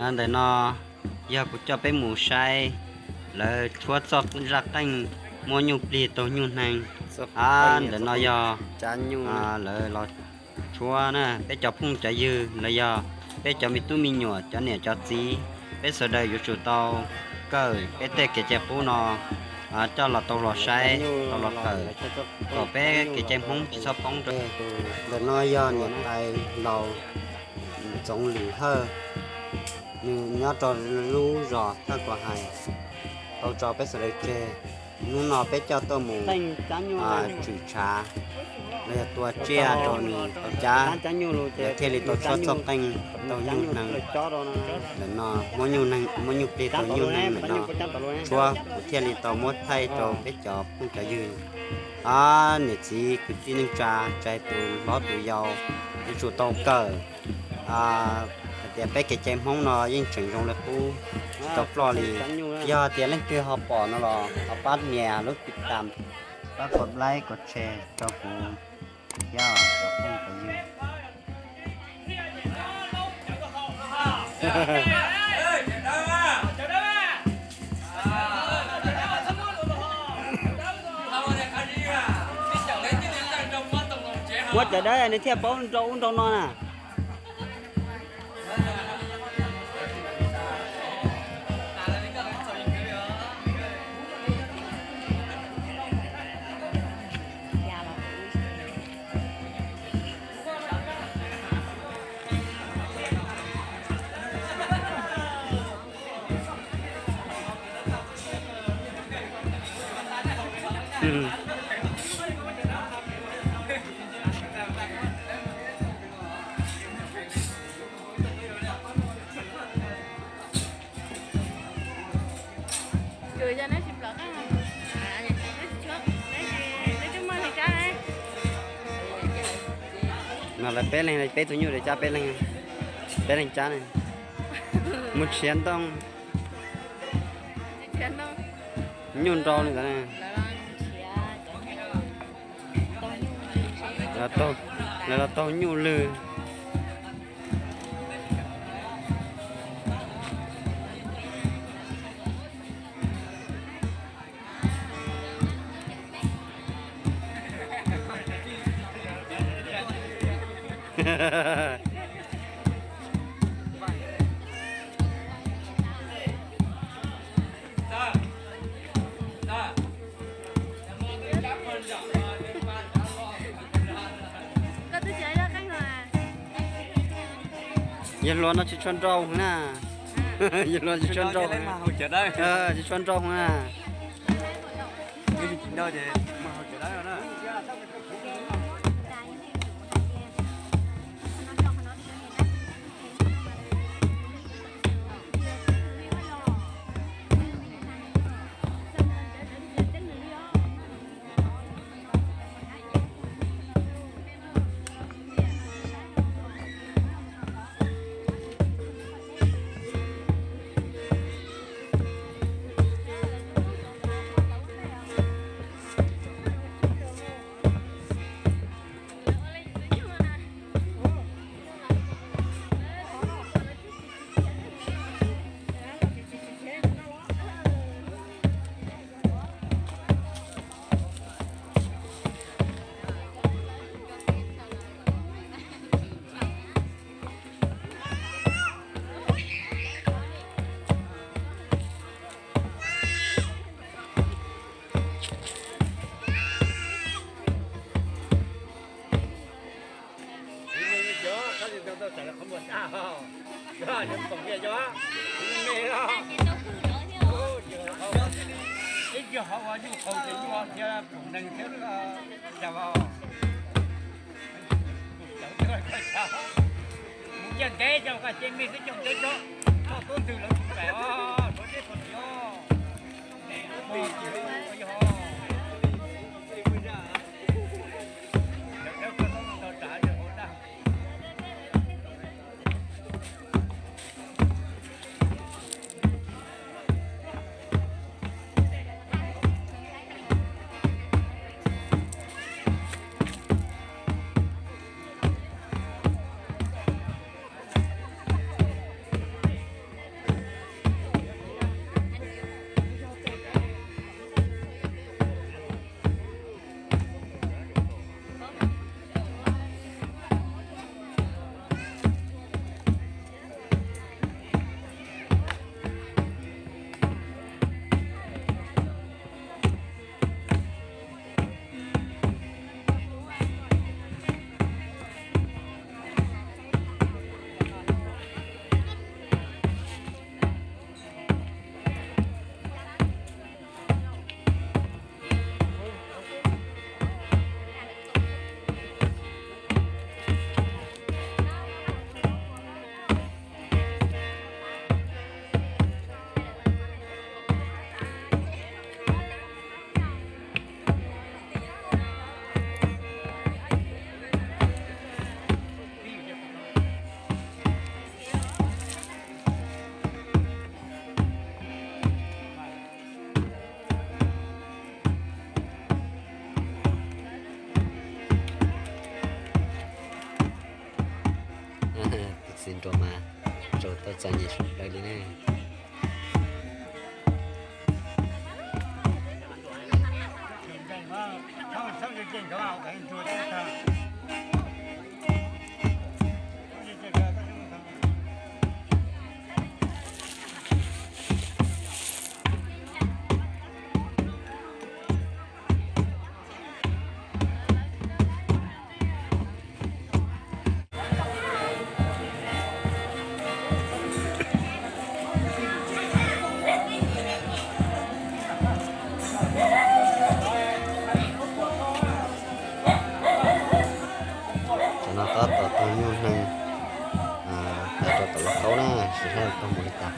Ntawm no yog kuv coj peb mus saib lawv tshuab txoj zaj qeej muab nyuj plig taug nyuj hneev. A, ntawm no yog lawv los tshuab na, peb cov phooj cov ywg los yog peb cov me tub me nyuam, cov niam cov txiv, peb sawv daws yuav tsum tau kawm peb tej kev cai qub no coj los tau los saib, tau los kawm, kom peb kev cai Hmoob tsis txhob poob rau. Ntawm no yog niam tais laus Ntxoov Lwm Hawj, nws nyob rau lub zos Thaj Kuam Hais, tau tso peb sawv daws tseg. Hnub no peb coj tuaj mus tshwm tshav los yog tua tsiaj rau nws tau cab, lawv thiaj li tau tshuab txoj qeej taug nyuj hneev. Ntawm no muab nyuj plig taug nyuj hneev ntawm no tshuab, kuv thiaj li tau muab thaij rau peb cov phooj cov ywg, niam txiv kwv tij neej tsa, txais tus hlob tus yau, yuav tsum tau kawm hais tias peb kev cai Hmoob no yeej tseem zoo li qub, tsis tau ploj li. Yog hais tias leej twg ho pom no los ho pab nias lub tiv tam, pab kom like kom share rau kuv thiab os cov phooj cov ywg. Muab cawv dawb nws thiaj paub nrau ub nrau no na. No lawv peb leeg, peb tug nyuj cab peb leeg, peb leeg cab ne. Mus tshiav ntoo. Nyuj nrau li ntawd. Lawv los taug nyuj lwg. Yawg hluas no tsis tshua nrau heev na. Yawg hluas tsis tshua nrau, tsis tshua nrau heev na. Ib tug hauv ua nyuj qaug ces nyuj thiab pum neeg thiab. Mus ntiaj teb coj koj cia li xwb, coj cov tsob, tsob tub ntwg lawv tus pem os, suav teb tug niam os. Ua tim ua yog. Tau txom nyem suav dlawg li ne. Cov no tab tom taug nyuj hneev, hais rau tom lauj kaub na, tsis hais tau mus li cas.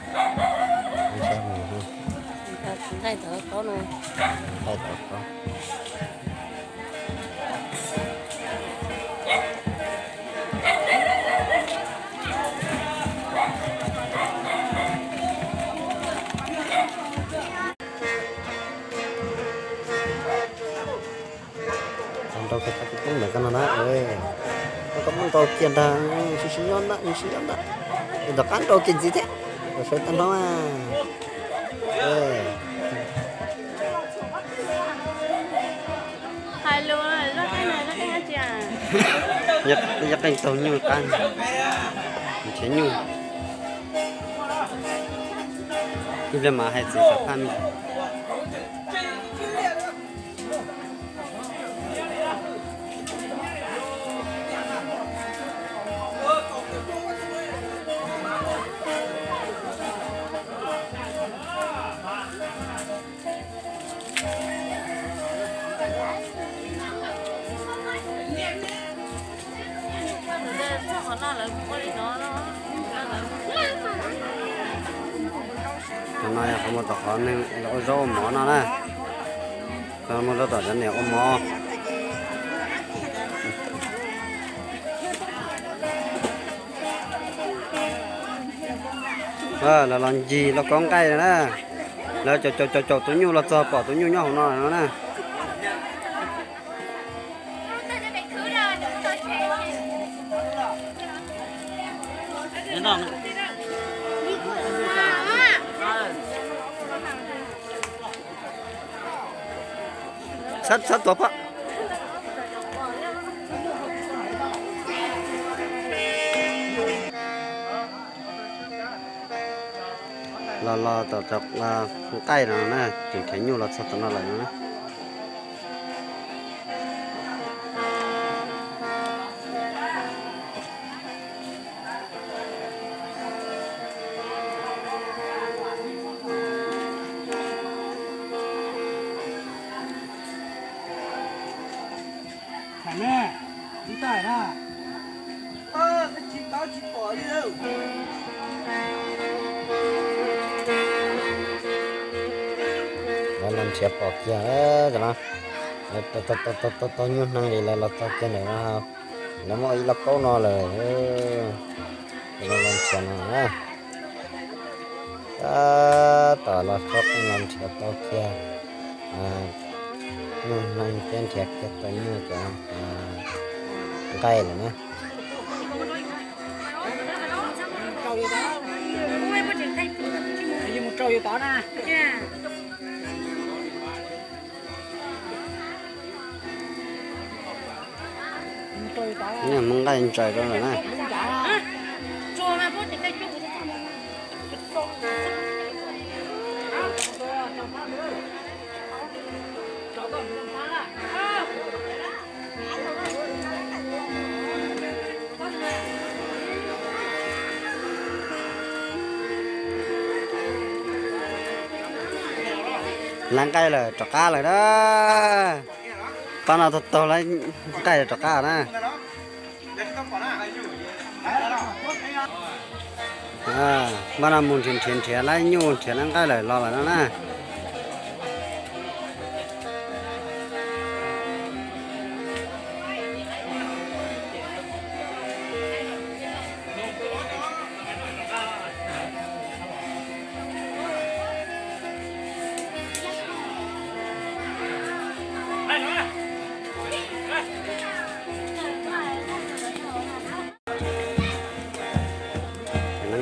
Tsis hais tau lauj kaub no, tsis hais tau lauj kaub. Tau nrau kiag tau poob ntawm koj no na. Koj muab nrau kiag ntag, sib sib nyob ntag, sib nyob ntag. Tom qab nrau kiag ntxiv thiab, sawv tag nrho. Yog qeej taug nyuj qab, nrhiav nyuj. Ib pliag mas hais txiv xav phaj me. Qhov no yog qhov muaj tom qhov neeg ua zaub ua mov no na. Muaj zaub tom cov niam ua mov. Lawv los ncig lauj kaub nqaij no na. Lawv caum caum caum tus nyuj los txog pom tus nyuj nyob hauv no no na. Txhob, txhob tuav pob. Los los tom cov nqaij no na, tseem nrhiav nyuj los txog tom no lawm no na. Lawv los nrhiav pom kiag, tau nyuj hneev li lawv los txog kiag ntawm no. Lawv muaj ib lauj kaub no lawm, lawv los nrhiav no na. Tab tom los txog qeej los nrhiav tau kiag nyuj hneev thiab nrhiav kiag tau nyuj cov nqaij lawm na. Nyuj hneev nqaij ntsaws rau lawm na. Lawv nqaij lawm rov qab lawm na. Pab no taug taug lawv nqaij rov qab na. Pab no mus nrhiav nrhiav nrhiav lawv nyuj nrhiav lawv nqaij lawm los lawm no na.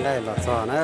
Nqaij Los txog na.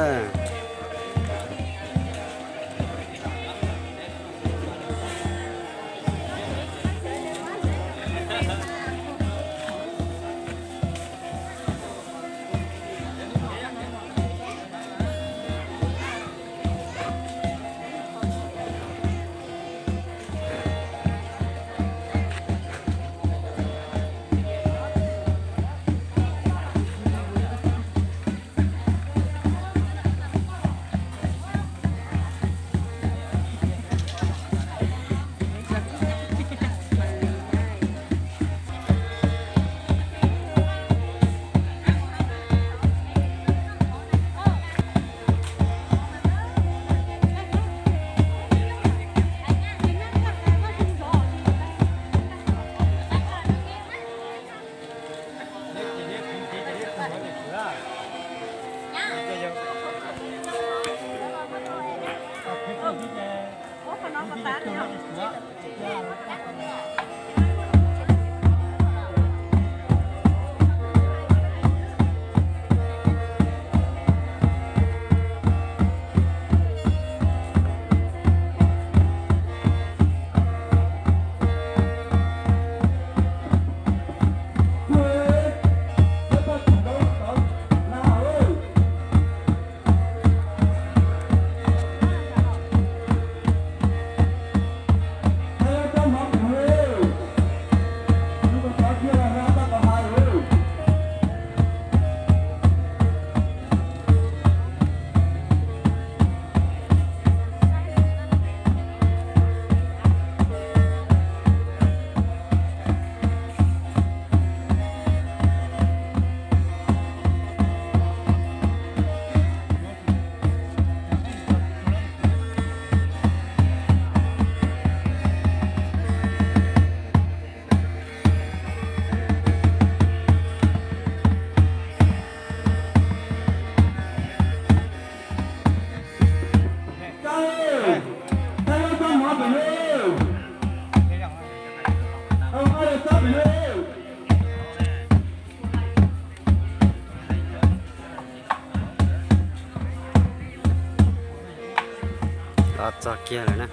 Txog kiag lawm na.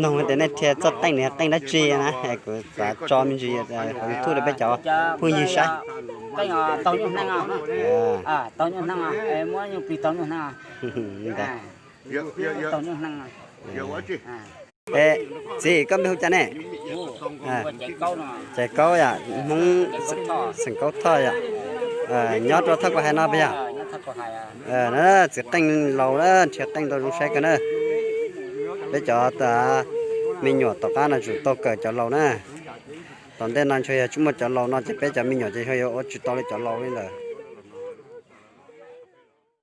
Noog tias nej rhia txoj qeej no yog qeej dab tsi na, kuv xav tso me ntsis hauv YouTube rau peb cov phooj ywg saib. Txiv, koj npe hu cas ne? Caiv Kaub yom, Hmoob xeem Kaub Thoj yom, nyob rau Thoj Kaus Hais no puas yog? Txiv qeej laus na, nrhiav qeej tau zoo saib kawg na. Peb cov me nyuam tom qab no tsum tau kawm cov laus na. Tom ntej no ntshe yog tsis muaj cov laus no ces peb cov me nyuam ces yuav ua tsis tau li cov laus li ntawd.